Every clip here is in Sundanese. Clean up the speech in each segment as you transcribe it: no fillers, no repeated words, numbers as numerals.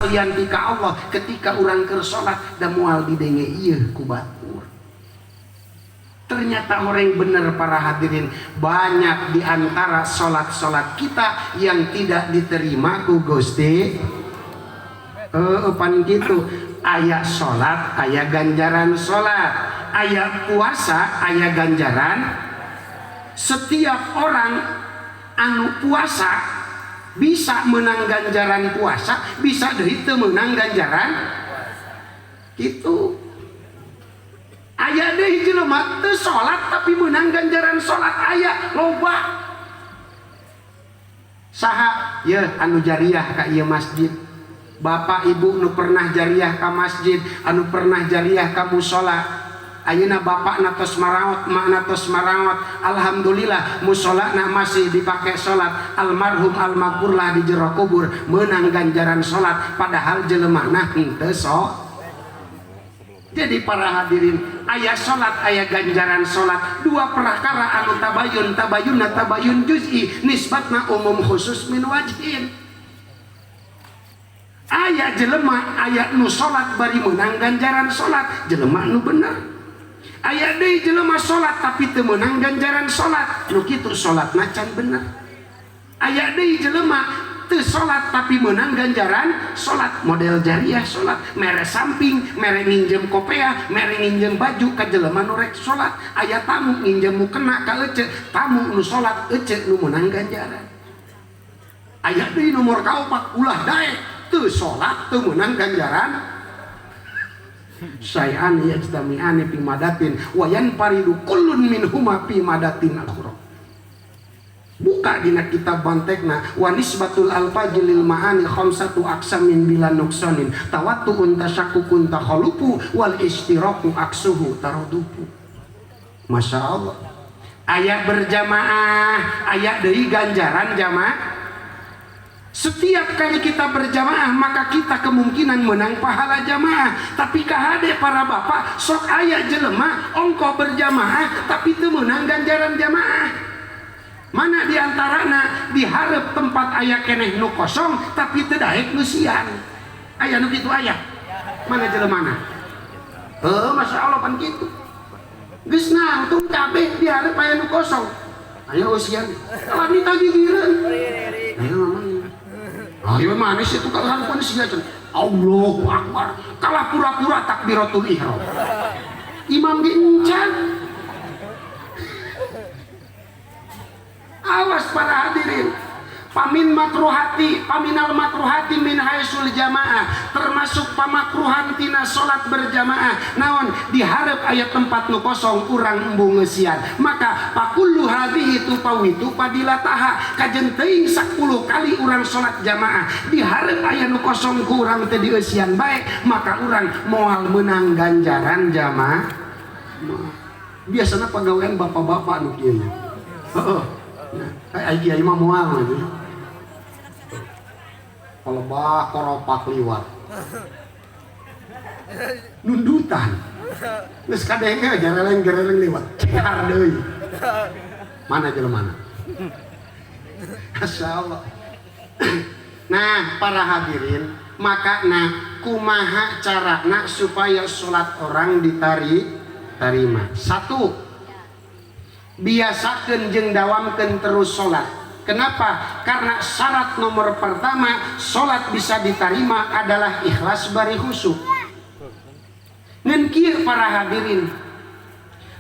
lian ti ka Allah ketika urang keur salat da moal didenge ieu ku batur. Ternyata orang bener para hadirin, banyak di antara salat-salat kita yang tidak diterima ku Gusti. Pan kitu, aya salat aya ganjaran salat, aya puasa aya ganjaran. Setiap orang anu puasa bisa menang ganjaran puasa, bisa deui teu meunang ganjaran itu. Aya deui jelema teu salat tapi meunang ganjaran salat, aya loba. Saha ye anu jariah ka ieu masjid? Bapak ibu nu pernah jariah ka masjid, anu pernah jariah ka musala. Ayeuna bapak tos maraot, mak tos maraot, alhamdulillah musolana masih dipakai salat. Almarhum almaghfurlah di jero kubur menang ganjaran salat, padahal jelemana henteu so. Jadi para hadirin, aya salat aya ganjaran salat, dua perkara anu tabayun, tabayunna tabayun juz'i, nisbatna umum khusus min wajhin. Aya jelema aya nu salat bari meunang ganjaran salat, jelema nu bener. Aya deui jelema salat tapi teu meunang ganjaran salat, nu kitu salatna can bener. Aya deui jelema teu salat tapi meunang ganjaran salat, model jariah salat, mere samping, mere nginjem kopea, mere nginjem baju ka jelema nu rek salat. Aya tamu nginjem mukena ka ece, tamu nu salat ece nu meunang ganjaran. Aya deui nomor kaopat, ulah daek teu salat teu meunang ganjaran. Syai'an yajtami'ani fi madatin wa yanfaridu kullun minhuma fi madatin akhra. Buka dina kitab bantekna, wa nisbatul alfaji lil ma'ani khamsatu aqsamin bila nuqsanin tawattu'un tasyakkukun takhalufu wal ishtiraku aksuhu taradufu. Masya Allah, aya berjamaah aya deui ganjaran jamaah. Setiap kali kita berjamaah maka kita kemungkinan menang pahala jamaah. Tapi kahade para bapak, sok aya jelema ongko berjamaah tapi teu meunang ganjaran jamaah. Mana diantarana diharap tempat aya keneh nu kosong tapi teu daek nu sian. Aya nu kitu aya. Mana jelemana? Heuh, Masya Allah pan kitu. Geus nangtung kabeh diharap aya nu kosong. Ayo usian. Wanita gigireun. Ayo mamanya. Ayo manis itu kalau harupun sia can. Allahu Akbar. Kalah pura-pura takbiratul ihram. Imam ge encan. Awas para hadirin. Pamin makruhati, paminal makruhati min haisul jamaah, termasuk pamakruhan tina salat berjamaah. Naon diharap aya tempat nu kosong urang embung ngeusian. Maka pakullu hadhihi tupawitu padilataha, kajen teuing 10 kali urang salat jamaah diharap aya nu kosong ku urang teu dieusian bae, maka urang moal meunang ganjaran jamaah. Biasana pagawean bapak-bapak nu kieu. Heeh. Nah, ai kiai mah moal gitu. Kolebah koropak liwat. Nundutan. Geus kadenge gereleng-gereleng liwat. Cenghar deui. Mana jelema mana? Masya Allah. Nah, para hadirin, maka nah kumaha carana supaya sholat orang diterima? Satu, biasakeun jeung dawamkeun terus sholat. Kenapa? Karena syarat nomor pertama sholat bisa diterima adalah ikhlas bari khusyuk. Ngan kieu para hadirin,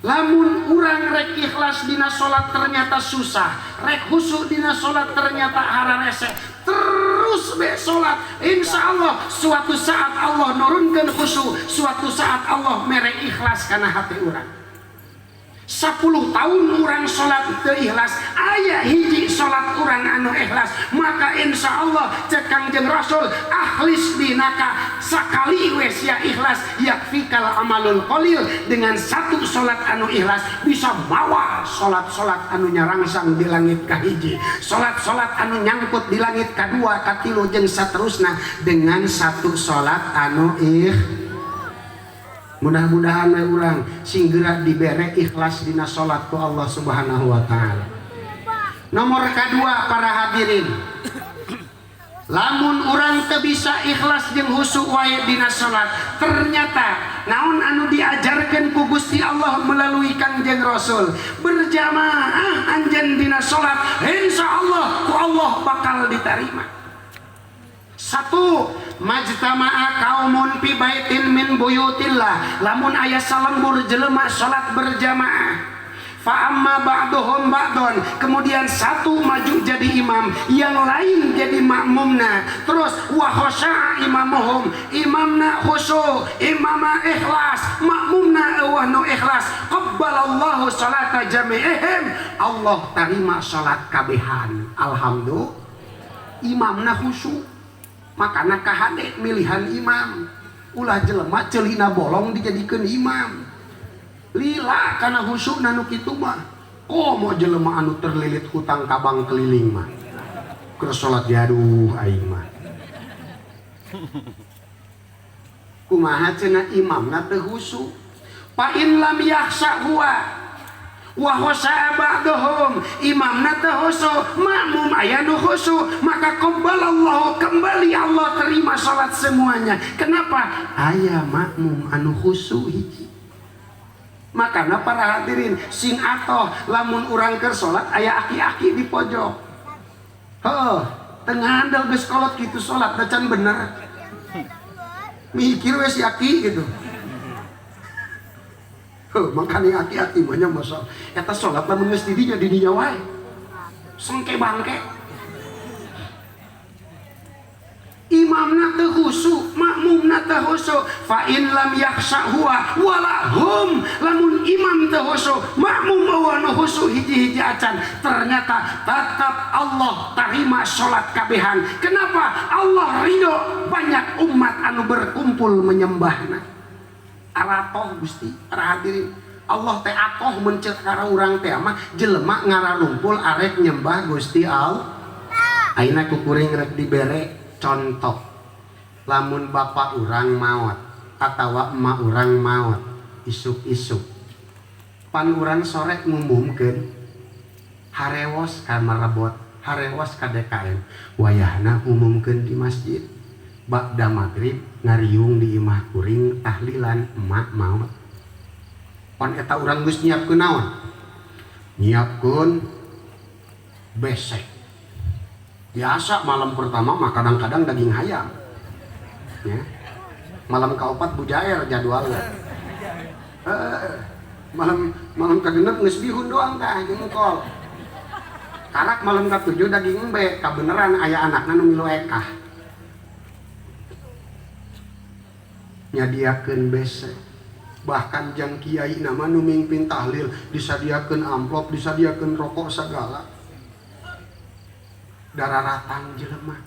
lamun urang rek ikhlas dina sholat ternyata susah, rek khusyuk dina sholat ternyata hararese, terus be sholat, insya Allah suatu saat Allah nurunkan khusyuk, suatu saat Allah mere ikhlas karena hati urang. 10 tahun urang sholat teu ikhlas, aya hiji sholat urang anu ikhlas, maka insya Allah cek Kangjeng Rasul, akhlis dinaka, sakali wes ya ikhlas, yakfikal amalul qalil. Dengan satu sholat anu ikhlas bisa mawa sholat-sholat anu nyarangsang di langit kahiji, sholat-sholat anu nyangkut di langit kadua, katilu jeung saterusna, dengan satu sholat anu ikhlas. Mudah-mudahan we urang sing geura dibere ikhlas dina salat ku Allah Subhanahu wa taala. Nomor kedua para hadirin, Lamun urang teu bisa ikhlas jeung khusyuk wae dina salat, ternyata naon anu diajarkeun ku Gusti Allah melalui Kangjeng Rasul, berjamaah anjeun dina salat, insya Allah ku Allah bakal diterima. Satu, majtama'a kaumun fi baitin min buyutillah, lamun aya salembur jelema salat berjamaah, fa amma ba'duhum ba'don, kemudian satu maju jadi imam, yang lain jadi makmumna, terus wa khasya'a imamuhum, imamna khusyuk, imama ikhlas, makmumna euweuh nu ikhlas, qabbalallahu salata jami'ihim, Allah tarima salat kabehan. Alhamdulillah, imamna khusyuk. Makana kahade milihan imam, ulah jelema ceulina bolong dijadikeun imam, lila karena khusyuk nu kitu mah. Komo jelema anu terlilit hutang ka bank keliling mah, keur salat aduh aing mah kumaha cenah, imamna teu khusyuk. Fa in lam yakhsha huwa wa khasha'a ba'duhum, imamna teu khusyuk, makmum aya nu khusyuk, maka qabbalallahu, kembali Allah terima salat semuanya. Kenapa? Aya makmum anu khusyuk hiji. Makana para hadirin sing atoh lamun urang keur salat aya aki-aki di pojok, heuh teu ngandel geus kolot kitu salat da can bener, mikir we si aki gitu. Heuh, makanya aki-aki mah nya masa eta salat lamun geus di dinya, di dinya wae sengke bangke. Imamna teu khusyuk, makmumna teu khusyuk, fa in lam yakhsha huwa wala hum, lamun imam teu khusyuk, makmum euweuh nu khusyuk hiji-hiji acan, ternyata tetap Allah tarima salat kabehan. Kenapa? Allah ridho banyak umat anu berkumpul menyembahna. Aratoh Gusti, para hadirin, Allah teh atoh mun ceuk urang teh mah jelema ngararumpul arek nyembah Gusti Allah. Ayeuna ku kuring rek dibere contoh, lamun bapak urang maot atawa emak urang maot isuk-isuk, pan urang sore ngumumkeun harewos ka Marebot, harewos ka DKM, wayahna umumkeun di masjid, bakda maghrib ngariung di imah kuring tahlilan emak maot. Pan eta urang geus nyiapkeun naon? Nyiapkeun besek. Biasa malam pertama mah kadang-kadang daging hayam ya. Malam keempat bujair jadwalnya. Malam malam kagenep geus bihun doang tah jeung kol. Karak malam katujuh daging embe, kabeneran aya anakna nu milu ekah. Nyadiakeun besek. Bahkan jang kiai nama nu mimpin tahlil disadiakeun amplop, disadiakeun rokok segala. Dararatang jelema.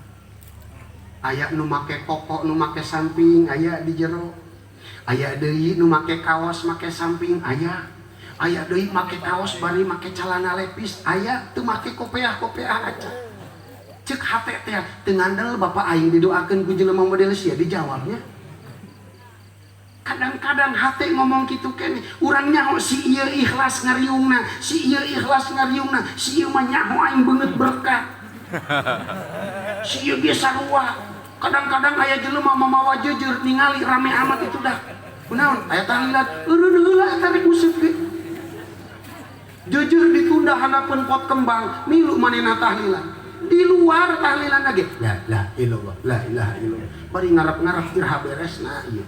Aya nu make koko, nu make samping, aya di jero. Aya deui nu make kaos, make samping, aya. Aya deui make kaos bari make calana lepis, aya teu make kopeah-kopeah aja. Ceuk hate teh teu ngandel bapak aing didoakeun ku jelema model sia dijawabnya. Kadang-kadang hate ngomong kitu keneh, urang nyaho si ieu ikhlas ngariungna, si ieu ikhlas ngariungna, si ieu mah nyaho aing beungeut berkah. Si ieu ge sarua. Kadang-kadang aya jelema mamawa jeujeur ningali rame amat itu dah. Kunaon? Aya tahlilan, eureun heula tarik musik ge. Jeujeur ditunda handapeun pot kembang, milu manehna tahlilan. Di luar tahlilan lagi. La ilaha illallah, la ilaha illallah. Bari ngarep-ngarep iraha beresna ieu.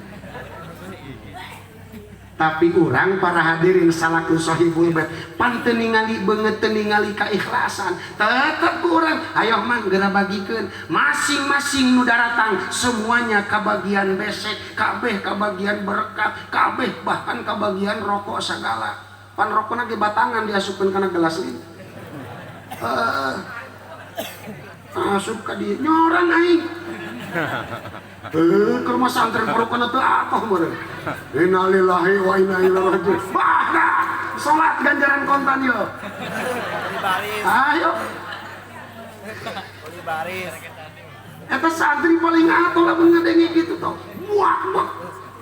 Tapi urang para hadirin salaku sahibul bait pan teu ningali beungeut, teu ningali kaikhlasan, tetep ku urang ayo mang geura bagikeun masing-masing nu daratang semuanya kabagian besek kabeh, kabagian berkat kabeh, bahkan kabagian rokok segala. Pan rokokna ge batangan diasupkeun kana gelas ieu, asup ka dieu nyorang aing. Ke rumah santren porokona teu atoh meureun. Innalillahi wa inna ilaihi raji'un. Wah, dah. Salat ganjaran kontan yo. Ayo. Eta santri paling atoh lamun ngadenge kitu toh. Buak buak.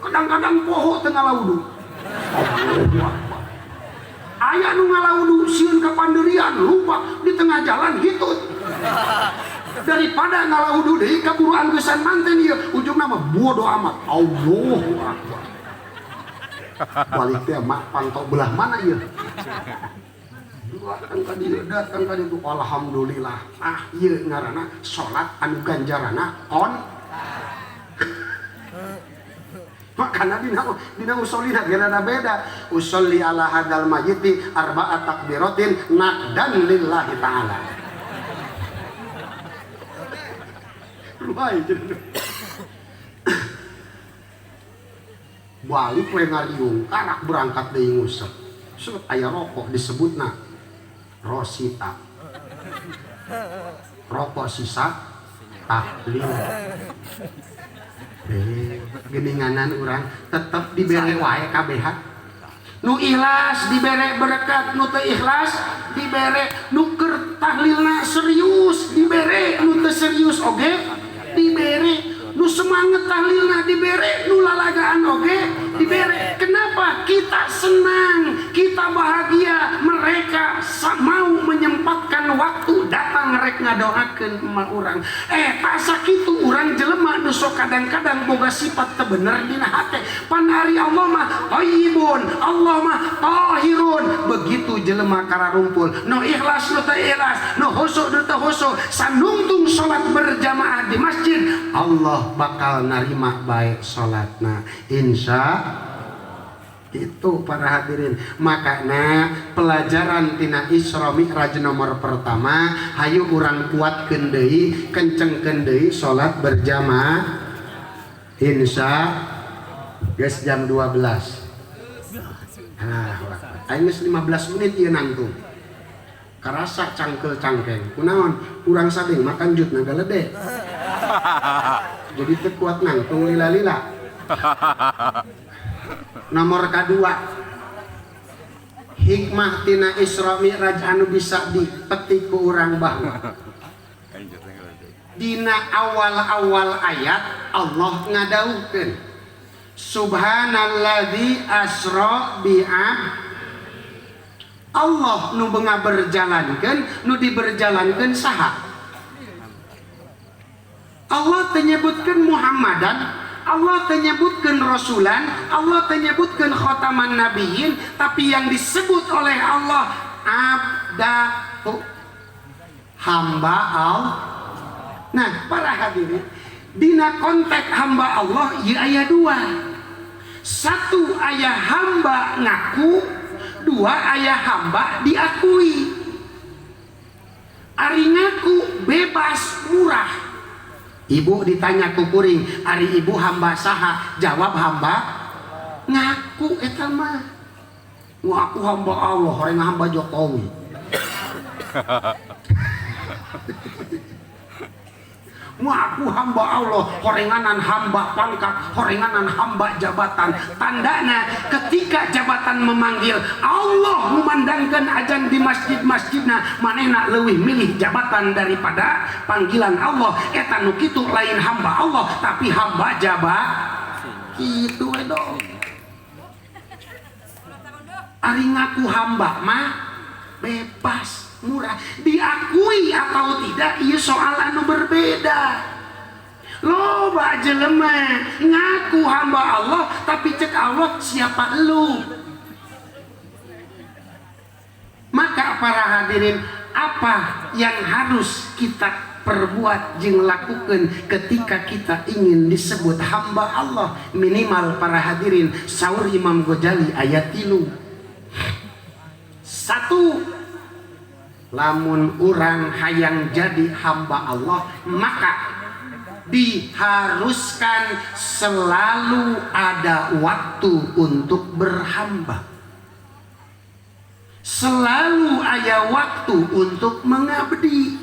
Kadang-kadang poho teu ngalaudu. Allahu Akbar. Aya nu ngalaudu sieun ka panderian, lupa di tengah jalan hitut. Daripada ngalaudu deui kaburu angeusan manten ieu, ujungna mah bodoh amat. Allahu akbar. Balik teh mak pantau belah mana ieu? Datang ka dieu, datang ka ditu. Alhamdulillah. Ah, ieu ngaranna salat anu ganjarana kon. Makana dina usolina gerana beda. Usolli ala hadal mayyiti arba'a takbiratin naqdan lillahi ta'ala. Luai jadi. Balik we ngariung karak berangkat deui ngusep. Set aya rokok disebutna Rosita. Rokok sisa tahlil. Geninganan urang tetep dibere wae kabeh. Nu ikhlas dibere berkat, nu teu ikhlas dibere, nu keur tahlilna serius dibere, nu teu serius oge dibere, nu semangat tahlilna dibere, nu lalagaan oge dibere. Kenapa? Kita senang, kita bahagia, mereka mau menyempatkan waktu datang rek ngadoakeun emak urang. Tak sakitu urang jelema nu sok kadang-kadang boga sifat teu bener dina hate. Pan ari Allah mah thayyibun, Allah mah tahirun. Begitu jelema kararumpul, nu ikhlas nu teu ikhlas, nu husuk nu teu husuk, sanungtung salat berjamaah di masjid, Allah bakal narima baik salatna. Insya itu para hadirin. Makanya pelajaran tina Isra Mi'raj nomor pertama, hayu urang kuatkeun deui, kencengkeun deui salat berjamaah. Insya geus jam 12. Nah, aing geus 15 menit ieu nangtung. Karasa cangkel cangkeng. Kunaon? Urang sadeng makan jut naga lede. Jadi teu kuat nangtung lila-lila. Nomor kedua, hikmah tina Isra Mi'raj anu bisa dipetik ku urang bahwa dina awal-awal ayat Allah ngadaukeun subhanalladzi asra bi'ab. Allah nu ngaberjalankeun, nu diberjalankeun saha? Allah teu nyebutkeun Muhammadan, Allah menyebutkan rasulan, Allah menyebutkan khataman nabiyyin, tapi yang disebut oleh Allah abdahu, hamba Allah. Nah, para hadirin, dina konteks hamba Allah ieu aya dua. Satu aya hamba ngaku, dua aya hamba diakui. Ari ngaku bebas murah. Ibu ditanya ku kuring, ari ibu hamba saha? Jawab hamba ngaku eta mah. Wah, aku hamba Allah, orang hamba Jokowi. Wah, aku hamba Allah, horenganan hamba pangkat, horenganan hamba jabatan. Tandana ketika jabatan memanggil, Allah memandangkan ajan di masjid-masjidna, manehna leuwih milih jabatan daripada panggilan Allah. Eta nu kitu lain hamba Allah, tapi hamba jabat. Kitu we dong. Ari ngaku hamba mah bebas, murah, diakui atau tidak ieu soal anu berbeda. Loba jelema ngaku hamba Allah tapi cek Allah siapa elu. Maka para hadirin, apa yang harus kita perbuat jeung lakukan ketika kita ingin disebut hamba Allah? Minimal para hadirin, saur Imam Ghazali ayat 3. Satu, lamun urang hayang jadi hamba Allah maka diharuskan selalu ada waktu untuk berhamba, selalu ada waktu untuk mengabdi.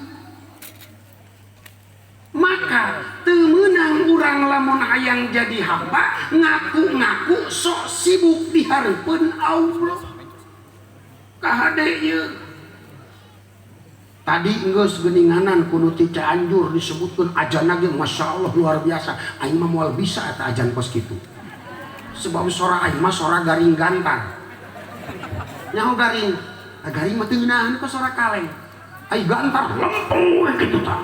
Maka teu meunang urang lamun hayang jadi hamba ngaku-ngaku sok sibuk di hareupeun Allah. Kahade ieu tadi geus geuninganan kudu ti Cianjur disebutkeun ajan ge Masya Allah luar biasa. Aing mah moal bisa eta ajan kos kitu. Sebab sora aing mah sora garing gantar. Nyaho garing? Ah, garing mah teu ngeunahan kok sora kaleng. Ai gantar lempeng we kitu tah.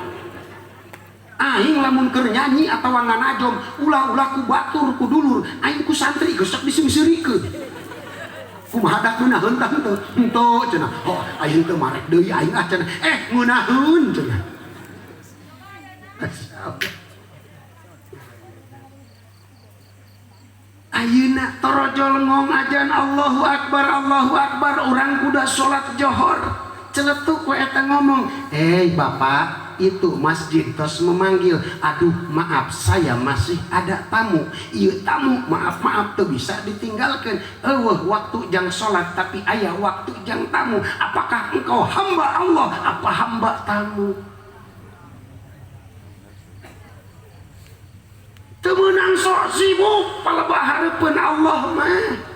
Aing lamun keur nyanyi atawa nganajom ulah-ulah ku batur ku dulur aing ku santri geus sok diseungseurikeun. Kumaha dak ngeunaheun tah henteu? Henteu cenah. Oh, aing teu marek deui aing ah cenah. Eh, ngeunaheun cenah. Ayeuna torojol ngong ajan Allahu akbar urang kuda salat johor. Celetuk we eta ngomong, "Eh, Bapak, itu masjid tos memanggil. Aduh, maaf saya masih ada tamu. Ieu tamu maaf-maaf teu bisa ditinggalkan. Eueuh waktu jang salat tapi aya waktu jang tamu. Apakah engkau hamba Allah apa hamba tamu?" Teu meunang sok sibuk palebah hareupeun Allah mah.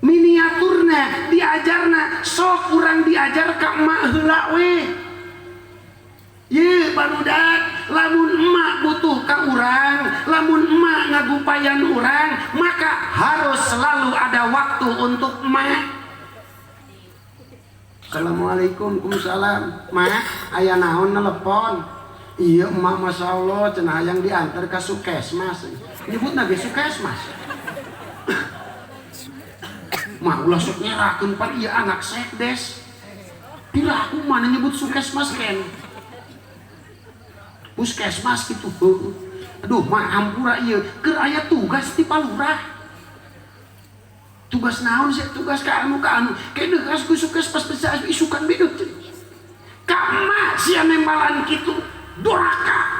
Miniaturna diajarna sok urang diajar ka emak heula we. Ye barudak lamun emak butuh ka urang, lamun emak ngagupayan urang, maka harus selalu ada waktu untuk emak. Assalamualaikum, waalaikumsalam. Mak, aya naon nelepon? Iya emak, masya Allah, cenah hayang diantar ka Sukesmas. Nyebutna ge Sukesmas. Mah ulah sok nyerakeun pan ieu anak sekdes. Pira aku mana nyebut Sukesmas ken. Puskesmas gitu. Aduh, mah hampura ieu keur aya tugas ti palurah. Tugas naon sih? Tugas ka anu ka anu. Keun geus ku Sukesmas bisa isukan beda. Ka emak sia nembalan kitu. Doraka.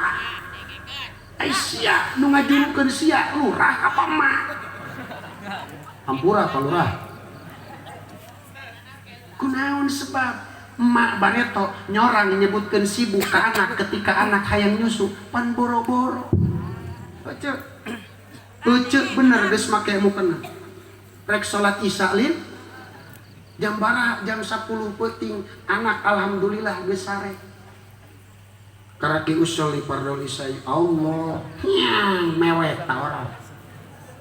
Ai sia nu ngajurukeun sia lurah apa emak? Hampura ka lurah. Kunaon sebab emak bareto nyorang nyebutkeun sibuk ka anak ketika anak hayang nyusu pan boro-boro. Ece. Ece bener geus make mukena. Rek salat isya lin jam bara jam 10 peuting anak alhamdulillah geus sare. Karaki usolli fardhol isya Allah nyang mewek ta orang.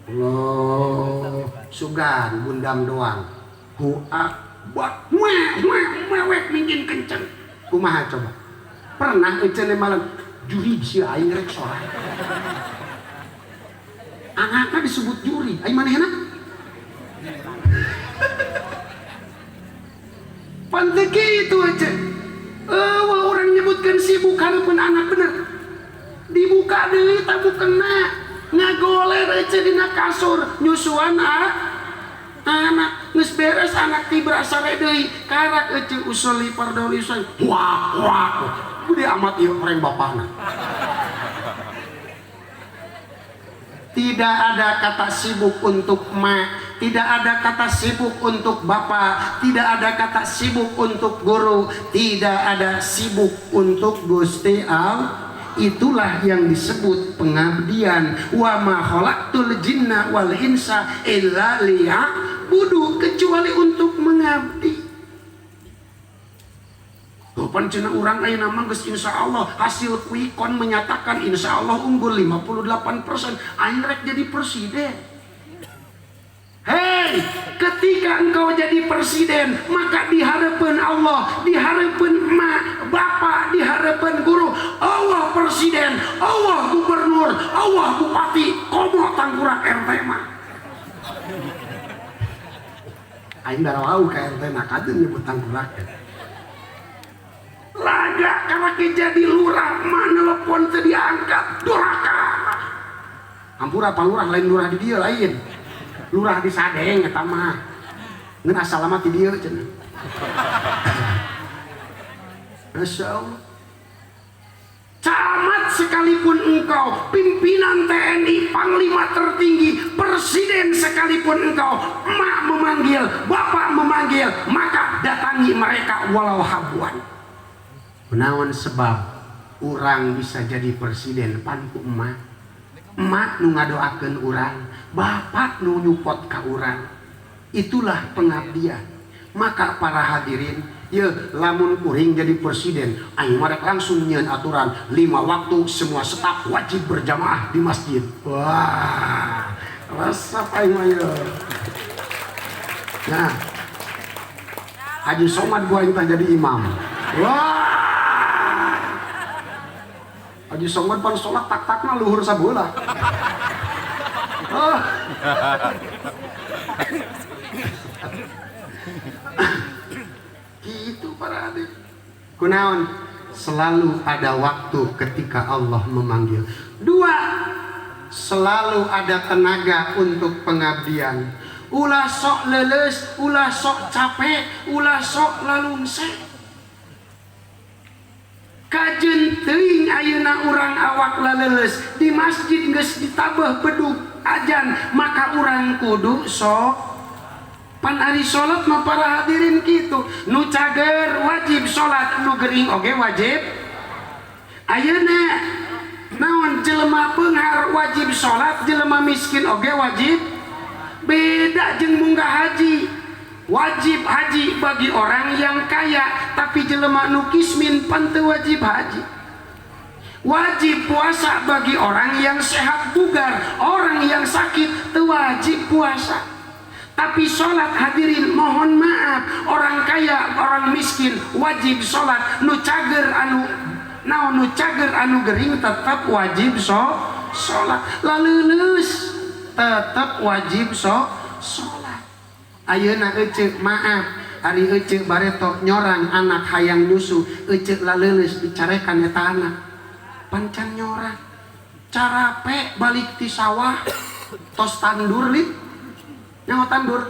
Allah sugan bundam doang. Hu akbar. Mewek mingin kenceng. Kumaha coba? Pernah ecene malam juri sia aing rek salat. Anakna disebut juri, aing manehna? Pan teu kitu ece. Eueuh urang nyebutkeun sibuk hareupeun anak bener. Dibuka deui tabu kena. Ngagoler ece dina kasur nyusuan anak geus beres anak tibra sare deui karak ece usolli fardhol isya. Wah wah. Gede amat ieu reng bapana. Tidak ada kata sibuk untuk emak, tidak ada kata sibuk untuk bapak, tidak ada kata sibuk untuk guru, tidak ada sibuk untuk Gusti Allah. Itulah yang disebut pengabdian. Wa ma khalaqtul jinna wal insa illa liya'budu, kecuali untuk mengabdi. Pan cenah urang ayeuna mah geus insyaallah hasil quick count menyatakan insyaallah unggul 58%, aing rek jadi presiden. Hei, ketika engkau jadi presiden, maka dihareupeun Allah, dihareupeun emak, bapak, dihareupeun guru, Allah presiden, Allah gubernur, Allah bupati, komo tangkurak RT mah. Aing darah wau ka RT na kajeun nyebut tangkurak. Laga karena jadi lurah mana telepon teu diangkat, durhaka. Hampura pa lurah lain lurah di dieu lain. Lurah di Sadeng eta mah. Ngeun asal mah ti dieu cenah. Masyaallah. Camat sekalipun engkau, pimpinan TNI, panglima tertinggi, presiden sekalipun engkau, emak memanggil, bapak memanggil, maka datangi mereka walau habuan. Menawan sebab urang bisa jadi presiden pan ku emak. Emak nu ngadoakeun urang, bapak nu nyupot ka urang. Itulah pengabdian. Maka para hadirin, ye lamun kuring jadi presiden, aing mah rek langsung nyieun aturan 5 waktu semua staf wajib berjamaah di masjid. Wah, resep aing mah ye. Nah, Haji Somad gua minta jadi imam. Wah. Haji Somad pan sholat tak-takna luhur sabeula. Oh. Gitu para adik. Kunaon? Selalu ada waktu ketika Allah memanggil. Dua, selalu ada tenaga untuk pengabdian. Ulah sok leuleus, ulah sok capek, ulah sok lalungse. Kajeun teuing ayeuna urang awak laleuleus di masjid geus ditabeuh bedug ajan, maka urang kudu sok. Pan ari salat mah para hadirin kitu, nu cager wajib salat, nu gering oge wajib. Ayeuna naon jelema beunghar wajib salat, jelema miskin oge wajib. Beda jeung munggah haji. Wajib haji bagi orang yang kaya, tapi jelema nu kismin pan teu wajib haji. Wajib puasa bagi orang yang sehat bugar, orang yang sakit teu wajib puasa. Tapi sholat hadirin mohon maaf, orang kaya orang miskin wajib sholat, nu cager anu naon nu cager anu gering tetap wajib sholat. Laleuleus tetap wajib sholat. Ayeuna eceu maaf, ari eceu bareto nyorang anak hayang nyusu, eceu laleuleus dicarekan eta anak. Pancan nyorang. Carape balik ti sawah tos tandur lip. Nyaho tandur.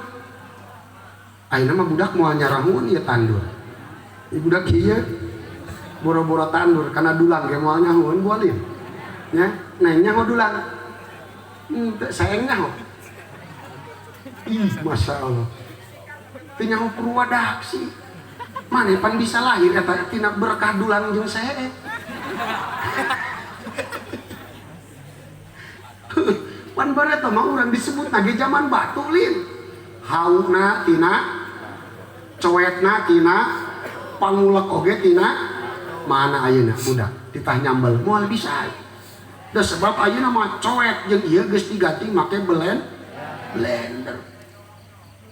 Ayeuna mah budak moal nyarahun ieu tandur. Ieu budak ieu boro-boro tandur kana dulang ge moal nyahoeun bualin. Nya, neng nyaho dulang. Teu saeng nyaho. Ih, Masya Allah. Teu nyaho purwadaksi. Maneh pan bisa lahir eta tina berkah dulang jeung sae. Pan bareto mah urang disebut nage zaman batu lin. Hauna tina, coetna tina, pangulek oge tina. Mana ayeuna budak titah nyambel moal bisa. Da sebab ayeuna mah coet jeung ieu geus diganti make blender.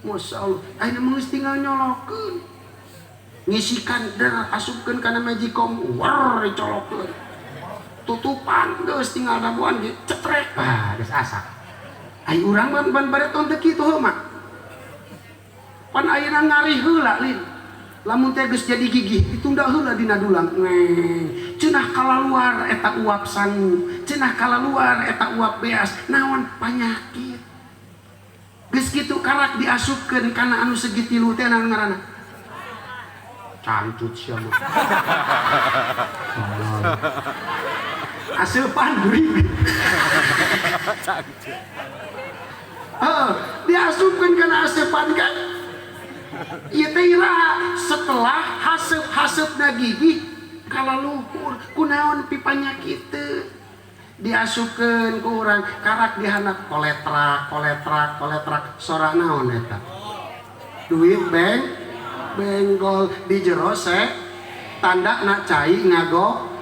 Masya Allah, ayeuna mah geus tinggal nyolokeun. Ngisikan der asupkeun kana magicom, wer dicolokeun. Tutupan geus tinggal dabuan ge cetrek, ah geus asak. Ai urang mah ban bareton teu kitu heuh mah. Pan ayeuna ngarih heula lin. Lamun teh geus jadi gigih ditunda heula dina dulang. Ngeng, cenah kalaluar eta uap sangu, cenah kalaluar eta uap beas, naon panyakit. Geus kitu karak diasupkeun kana anu segitilu teh naon ngaranna? Cangcut sia mah. Aseupan gurih. Heeh, diasupkeun kana aseupan kan. Ieu teh iraha setelah haseup-haseupna gigih kalaluhur kunaon pipanyakit teu diasupkeun ku urang karak dihandap koletrak koletrak koletrak sora naon eta duit benggol di jero se tanda na cai ngago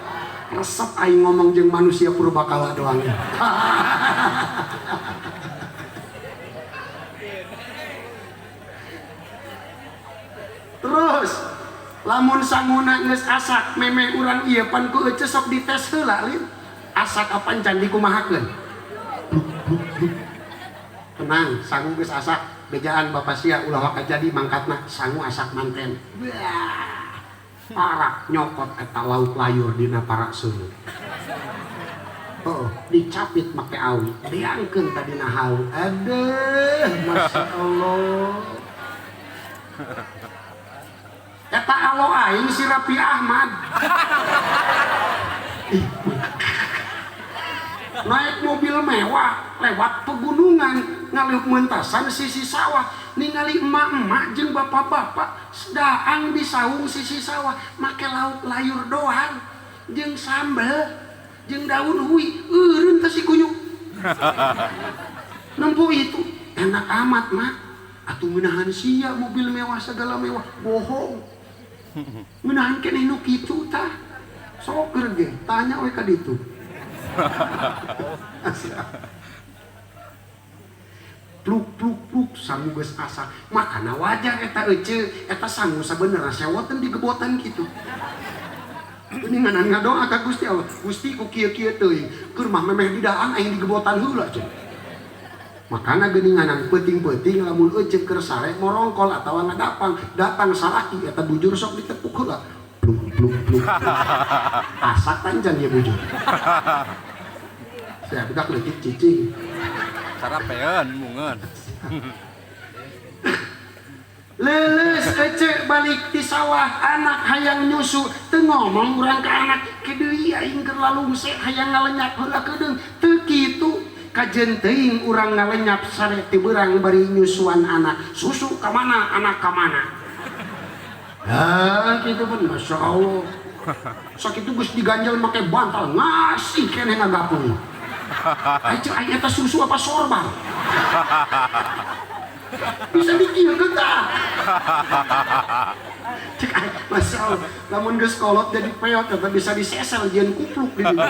resep aing ngomong jeung manusia purbakala doang. Terus lamun sanguna geus asak memeh urang ieu pan ku ece sok dites heula lin. Asak apan can dikumahakeun. Tenang, sangu geus asak, bejaan bapak sia ulah waka jadi mangkatna sangu asak manten. Parak nyokot eta lauk layur dina parak seuneu. Oh, dicapit make awi, diangkeun tadina hawu. Aduh, Masya Allah. Eta alo aing si Raffi Ahmad. Naik mobil mewah lewat pegunungan ngaliuk mentasan sisi sawah, ningali emak-emak jeung bapak-bapak sedaang di saung sisi sawah make lauk layur doang jeung sambel jeung daun hui eureun teh si kunyuk. Nempo itu enak amat mak. Atuh menahan sia mobil mewah segala mewah bohong. Menahan keneh nu kitu tah. Sok ge tanya we ka ditu. Pluk pluk pluk sangu geus asak. Makana wajar eta ece eta sangu sabenerna sewoten di gebotan kitu. Geuninganan ngadoa ka Gusti Allah. Gusti ku kieu-kieu teuing. Keur mah memeh didaan aing digebotan heula cenah. Makana geuninganan peuting-peuting lamun euceuk keur sare morongkol atawa ngadapang, datang salaki eta bujur sok ditepuk heula. Pluk pluk pluk. Asak panjang ya bujur. Saya budak leutik cicing. Sarapeun mungeun. Leuleus ecek balik ti sawah anak hayang nyusu teu ngomong urang ka anak kedeui aing keur lalungse hayang ngalenyap heula keudeung teu kitu kajen teuing urang ngalenyap sare ti beurang bari nyusuan anak susu ka mana anak ka mana. Ah kitu pun Masya Allah sakitu geus diganjel make bantal ngasih keneh ngagapung. Ai cek aing eta susu apa sorban? Bisa dikieu tah. Cek aing Masya Allah lamun geus kolot jadi peot eta bisa disesel jeung kupluk di dieu.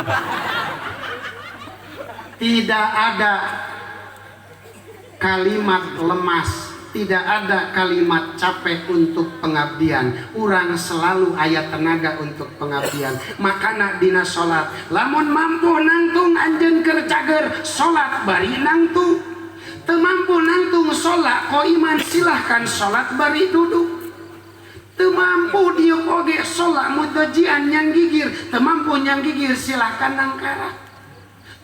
Tidak ada kalimat lemas, tidak ada kalimat capek untuk pengabdian. Urang selalu aya tenaga untuk pengabdian. Makana dina salat, lamun mampu nangtung anjeun keur cager, salat bari nangtung. Teu mampu nangtung salat qaiman silahkan salat bari duduk. Teu mampu diuk oge salat mudzajian nyang gigir, teu mampu nyang gigir silahkan nangkarak.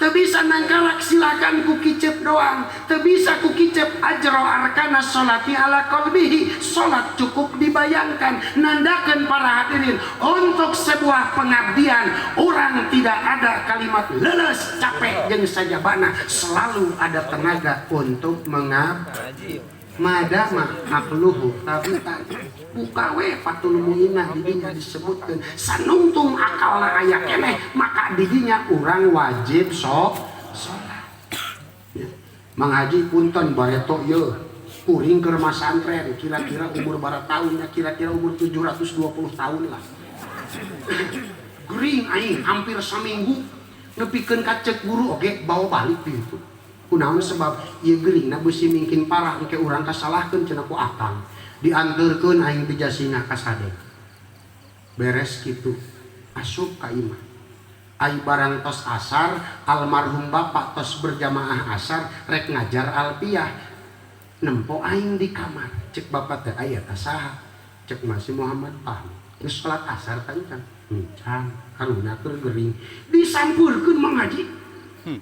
Teu bisa nangkarak silakan ku kicep doang. Teu bisa ku kicep ajro arkana sholati ala qalbihi. Salat cukup dibayangkan. Nandakeun para hadirin untuk sebuah pengabdian orang tidak ada kalimat leuleus capek jeung sajabana, selalu ada tenaga untuk mengabdi. Madama aqluhu tapi buka we Fathul Muinah didinya disebutkeun sanungtung akalna aya keneh maka didinya urang wajib sok salat. Ya. Mang Haji punten bareto ieu kuring keur masantren kira-kira umur bara tahunnya kira-kira umur 720 tahun lah. Gering aing hampir saminggu nepikeun ka cek guru oge bawa balik gitu. Kunaon sebab ieu geuringna beusi mingkin parah engke urang kasalahkeun cenah ku akang. Dianteurkeun aing ti Jasinga ka Sadeng. Beres kitu asup ka imah. Ai barang tos asar, almarhum bapak tos berjamaah asar rek ngajar alfiah. Nempo aing di kamar. Cek bapak teh aya ta saha? Cek masih Muhammad Fahmi. Geus salat asar kan can karuna keur gering. Disampurkeun Mang Haji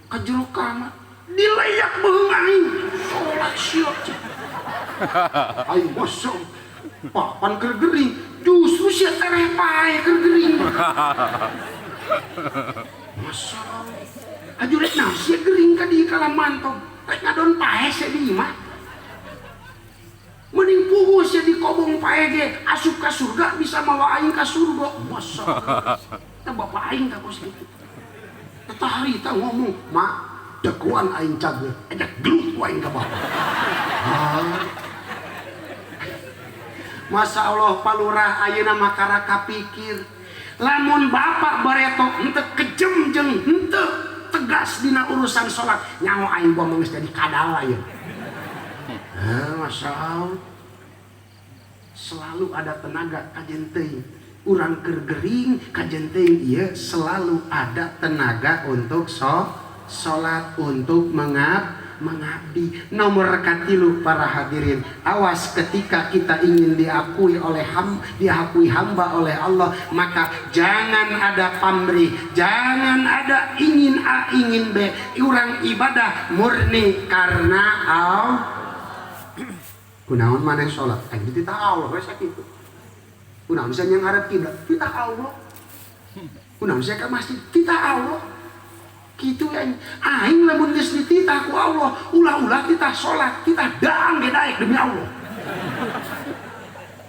ka jero kamar. Dilayak beuheung aing salat sia. Aing bosok papan keur gering justru sia tereh pae keur gering. Masya Allah. Aju rek naon sia gering ka dieu kalah mantog. Rek ngadon pae sia di imah. Mending puguh sia dikobong pae ge asup ka surga bisa mawa aing ka surga. Masya Allah. Tah bapak aing ka kos kitu. Eta harita ngomong, "Mak, dekuan aing cager, ajak gelut ku aing ka bapak." Ah. Masya Allah palurah ayeuna makara kapikir. Lamun bapak bareto henteu kejem jeung henteu tegas dina urusan salat, nyaho aing boh geus jadi kadal ayeuna. Ah, Masya Allah. Selalu ada tenaga kajen teuing. Urang keur gering kajen teuing ieu selalu ada tenaga untuk salat, untuk mengabdi. Nomor katilu para hadirin, awas ketika kita ingin diakui oleh diakui hamba oleh Allah, maka jangan ada pamrih, jangan ada ingin A ingin B. Urang ibadah murni karena Allah. Kunaon maneh salat? Aing dititah Allah we sakitu. Kunaon sia yang ngarep kiblat? Titah Allah. Kunaon sia ka masjid? Titah Allah. Kitu ya aing lamun geus dititah ku Allah, ulah-ulah titah salat, titah daang ge daek demi Allah.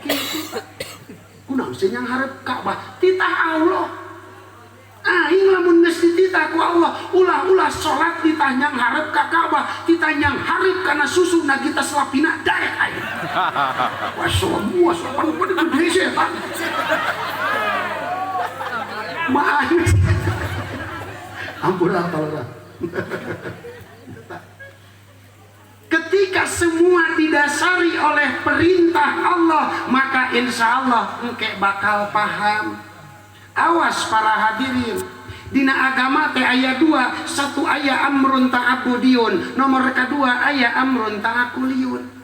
Kitu. Kunaon sia yang hareup Ka'bah? Titah Allah. Aing lamun geus dititah ku Allah, ulah-ulah salat titah nyang hareup ka Ka'bah, titah nyang hareup kana susu na kita selapina daek aing. Wah, semua pan gede sih eta. Maaf. Ampun lah. Ketika semua didasari oleh perintah Allah, maka insya Allah engke bakal paham. Awas para hadirin, dina agama teh aya dua, satu aya amrun ta'abudiyun, nomor kedua aya amrun ta'akuliyun.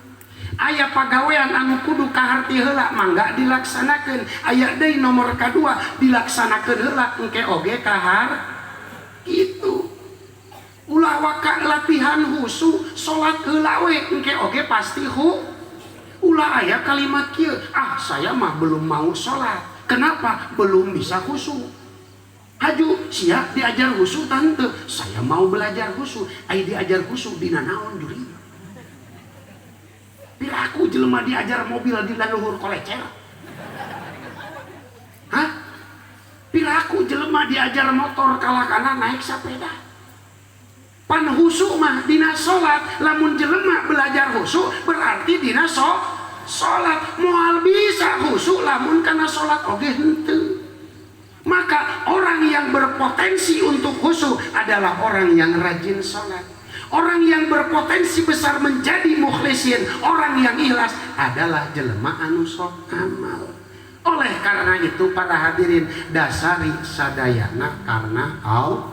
Aya pagawean anu kudu kaharti heula mangga dilaksanakeun, aya deui nomor kadua dilaksanakeun heula engke oge kahar kitu. Ulah waka latihan khusu salat heula we engke oge pasti hu. Ulah aya kalimat kieu, ah saya mah belum mau salat. Kenapa? Belum bisa khusu. Haju sia diajar khusu tante, saya mau belajar khusu. Ai diajar khusu dina naon juri? Piraku jelema diajar mobil di luhur kolecer. Hah? Piraku jelema diajar motor kalakana naik sepeda. Pan khusu mah dina salat, lamun jelema belajar khusu berarti dina salat moal bisa khusu lamun kana salat oge henteu. Maka orang yang berpotensi untuk khusyuk adalah orang yang rajin sholat. Orang yang berpotensi besar menjadi mukhlisin, orang yang ikhlas adalah jelema anu sok amal. Oleh karena itu para hadirin, dasari sadayana karena Allah.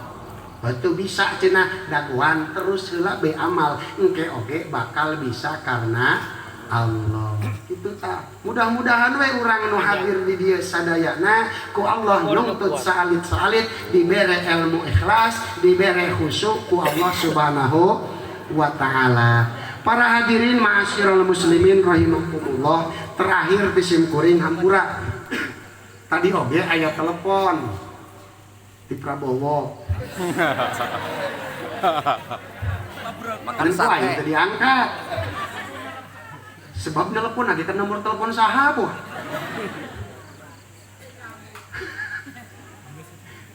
Betul bisa cenah daguan terus heula be amal, engke oge bakal bisa karena Allah. Itu tak. Mudah-mudahan we urang nu hadir di dieu sadayana ku Allah nungtut saalit-saalit dibere ilmu ikhlas, dibere khusyuk ku Allah Subhanahu wa taala. Para hadirin ma'asyiral muslimin rahimakumullah, terakhir di kuring hampura. Tadi oge aya telepon di Prabowo. Makan sate. Teu diangkat. Sebab nelpon lagi kan nomor telepon saha boh.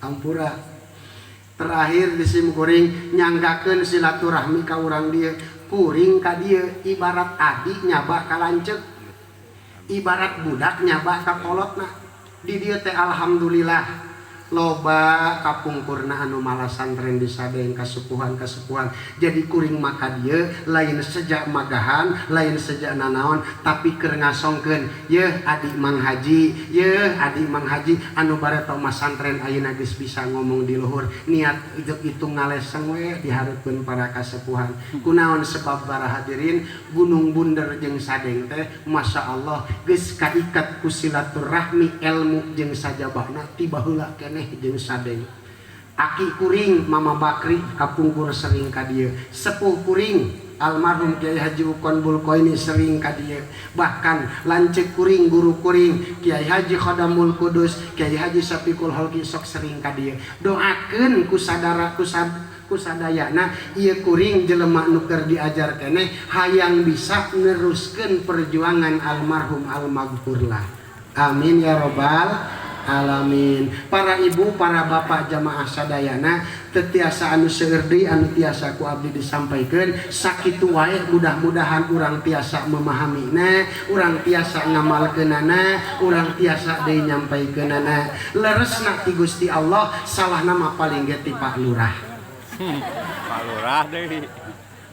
Ampura. Terakhir di sim kuring nyanggakeun silaturahmi ka urang dieu, kuring ka dieu ibarat adi nyaba ka lanceuk. Ibarat budak nyaba ka kolotna. Di dieu teh alhamdulillah loba kapungkurna anu malasantren di sadeng kasupuhan-kasupuhan. Jadi kuring maka dieu lain sejak magahan, lain sejak nanaon, tapi keur ngasongkeun yeuh adi Mang Haji, yeuh adi Mang Haji anu bareto masantren ayeuna geus bisa ngomong di luhur. Niat itu ngaleseng we dihareupeun para kasepuhan. Kunaon sebab para hadirin Gunung Bunder jeung Sadeng teh Masya Allah geus kaikat ku silaturahmi ilmu jeung sajabahna ti baheula keneh jeung Sadeng. Aki kuring Mama Bakri kapungkur sering ka dieu, sepuh kuring almarhum Kiai Haji Ukon Bulkoini sering ka dieu, bahkan lanceuk kuring guru kuring Kiai Haji Khodamul Kudus, Kiai Haji Safikul Holki sok sering ka dieu. Doakeun ku sadara ku sadayana ieu kuring jelema nu keur diajar keneh hayang bisa neruskeun perjuangan almarhum almaghfurlah. Amin ya robbal alamin. Para ibu, para bapak jamaah sadayana teu tiasa anu seueur deui anu tiasa ku abdi disampaikeun sakitu wae. Mudah-mudahan urang tiasa memahamina, urang tiasa ngamalkeunana, urang tiasa deui nyampaikeunana. Leresna ti Gusti Allah, salahna mah paling ge ti Pak Lurah. Pak Lurah deui.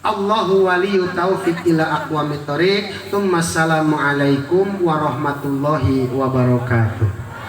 Allahu waliyu taufik ila aqwamit thoriq. Tsumma assalamu alaikum warahmatullahi wabarakatuh.